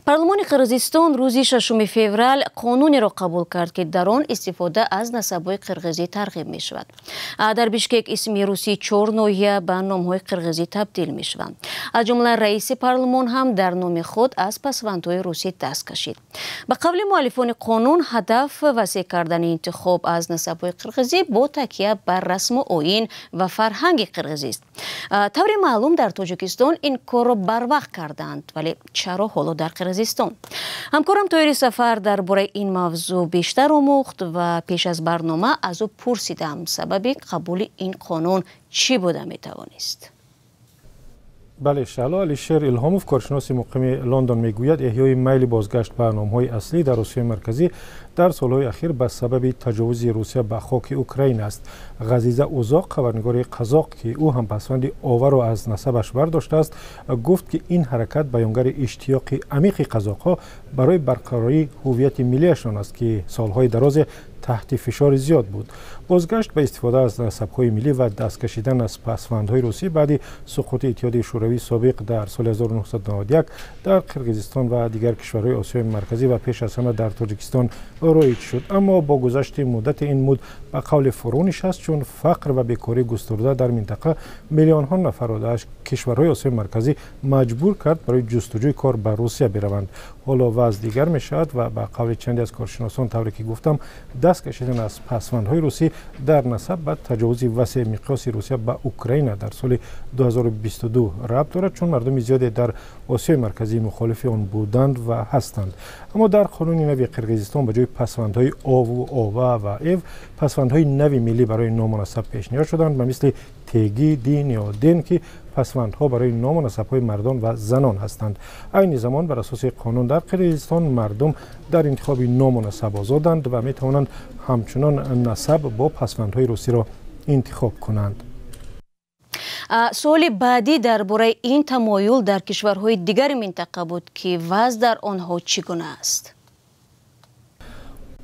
Парлумони Қирғизистон рӯзи 6 феврал қонунеро қабул кард, ки дар он истифода аз насабҳои қирғизӣ тарғиб мешавад. Дар Бишкек исми русии чор ноҳия ба номҳои қирғизӣ табдил мешаванд. Аз ҷумла раиси парлумон ҳам дар номи худ аз пасвандҳои русӣ даст кашид. Ба қавли муаллифони қонун, ҳадаф васеъ кардани интихоб аз насабҳои қирғизӣ бо такя бар расму оин ва фарҳанги қирғизист. Тавре маълум, дар Тоҷикистон ин корро барвақт карданд, вале чаро ҳоло дар Қирғизистон? Ҳамкорам Тоҳири Сафар дар бораи ин мавзӯъ бештар омӯхт ва пеш аз барнома аз ӯ пурсидам, сабаби қабули ин қонун чӣ буда метавонист. Бале, Шаҳло. Алишер Илҳомов, коршиноси муқими Лондон, мегӯяд, эҳёи майли бозгашт ба номҳои аслӣ дар Осиёи Марказӣ дар солҳои ахир ба сабаби таҷовузи Русия ба хоки Украина аст. Ғазиза Узоқ, хабарнигори қазоқ, ки ӯ ҳам пасванди оваро аз насабаш бардоштааст, гуфт, ки ин ҳаракат баёнгари иштиёқи амиқи қазоқҳо барои барқарории ҳуввияти миллиашон аст, ки солҳои дарозе таҳти фишори зиёд буд. Бозгашт ба истифода аз насабҳои миллӣ ва даст кашидан аз пасвандҳои русӣ баъди суқути Иттиҳоди Шӯравии собиқ дар соли 1991 дар Қирғизистон ва дигар кишварҳои Осиёи Марказӣ ва пеш аз ҳама дар Тоҷикистон роиҷ шуд. Аммо бо гузашти муддати ин муд ба қавли фурӯ нишаст, чун фақр ва бекорӣ густурда дар минтақа миллионҳо нафарро дар кишварҳои Осиёи Марказӣ маҷбур кард барои ҷустуҷӯи кор ба Русия бираванд. Ҳоло вазъ дигар мешавад ва ба қавли чанде аз коршиносон, тавре ки гуфтам, даст кашидан аз пасвандҳои русӣ дар насаб ба таҷовузи васеъ миқёси Русия ба Украина дар соли 2022 рабт дорад, чун мардуми зиёде дар Осиёи Марказӣ мухолифи он буданд ва ҳастанд. Аммо дар қонуни нави Қирғизистон ба ҷои пасвандҳои ову, ова ва эв пасвандҳои нави миллӣ барои ному насаб пешниҳод шуданд, ба мисли теги, дин ё ден, ки пасвандҳо барои ному насабҳои мардон ва занон ҳастанд. Айни замон бар асоси қонун дар Қирғизистон мардум дар интихоби ному насаб озоданд ва метавонанд ҳамчунон насаб бо пасвандҳои русиро интихоб кунанд. Суоли баъдӣ дар бораи ин тамоюл дар кишварҳои дигари минтақа буд, ки вазъ дар онҳо чӣ гуна аст.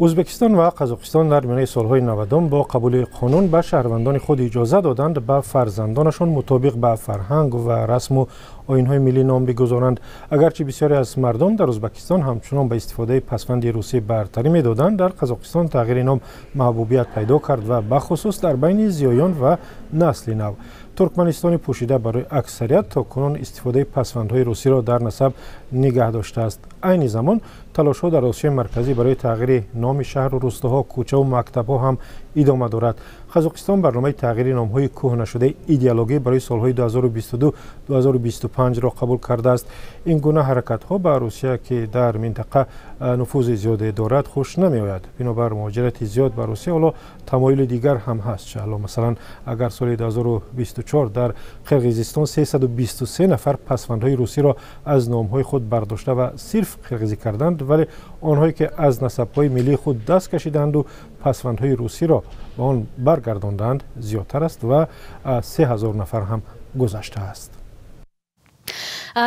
Ӯзбекистон ва Қазоқистон дар миёнаи солҳои 90-ум бо қабули қонун ба шаҳрвандони худ иҷоза доданд ба фарзандонашон мутобиқ ба фарҳанг ва расму оинҳои миллӣ ном бигузоранд. Агарчи бисёре аз мардум дар Ӯзбекистон ҳамчунон ба истифодаи пасванди русӣ бартарӣ медоданд, дар Қазоқистон тағйири ном маҳбубият пайдо кард ва бахусус дар байни зиёён ва насли нав. Туркманистони пӯшида барои аксарият то кунун истифодаи пасвандҳои русиро дар насаб нигаҳ доштааст. Айни замон талошҳо дар Осиёи Марказӣ барои тағйири номи шаҳру рӯстоҳо, кӯчаву мактабҳо ҳам идома дорад. Қазоқистон барномаи тағйири номҳои кӯҳнашудаи идеологӣ барои солҳои 2022-2025-ро қабул кардааст. Ин гуна ҳаракатҳо ба Русия, ки дар минтақа нуфузи зиёде дорад, хуш намеояд. Бинобар муҳоҷирати зиёд ба Русия ҳоло тамоюли дигар ҳам ҳаст. Шаҳло, масалан, агар соли 2024 дар Қирғизистон 323 нафар пасвандҳои русиро аз номҳои худ бардошта ва сирф қирғизӣ карданд, вале онҳое ки аз насабҳои миллии худ даст кашидаанду пасвандҳои русиро ба он баргардонданд, зиёдтар аст ва 3000 нафар ҳам гузаштааст.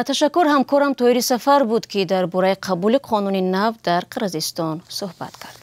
Ташаккур. Ҳамкорам Тоҳири Сафар буд, ки дар бораи қабули қонуни нав дар Қирғизистон суҳбат кард.